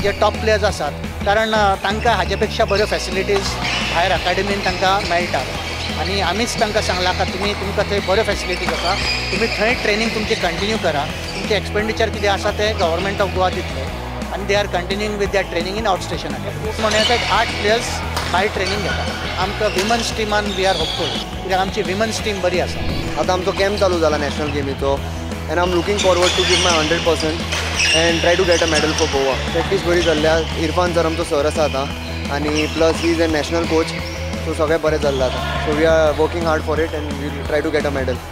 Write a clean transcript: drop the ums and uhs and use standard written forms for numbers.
जे top players आसात, कारण तांकां हाजे पेक्षा बऱ्यो फॅसिलिटीज भायर अकाडेमीन तांकां मेळटात. आनी आमीच तांकां सांगलां का तुमी तुमकां थंय बऱ्यो फॅसिलिटीज आसा, तुमी थंय ट्रेनींग तुमची कंटिन्यू करा. तुमचें एक्सपेंडिचर कितें आसा तें गव्हर्मेंट ऑफ गोवा दितले आनी they are continuing with their training in out station academy. म्हणून येता 8 प्लेयर्स भायर ट्रेनींग घेतात. आमकां विमन्स टिमान we are hopeful, कित्याक आमची विमन्स टीम बरी आसा. आतां आमचो कॅम्प चालू जाला national गेमीचो and I am looking forward to give my 100% and try to get a medal for Goa. Practice बरी चल्ल्या. इरफान सर आमचो सर आसा आतां आनी plus he is a national coach, so सगळें बरें चल्लां आतां. So we are working hard for it and we try to get a medal.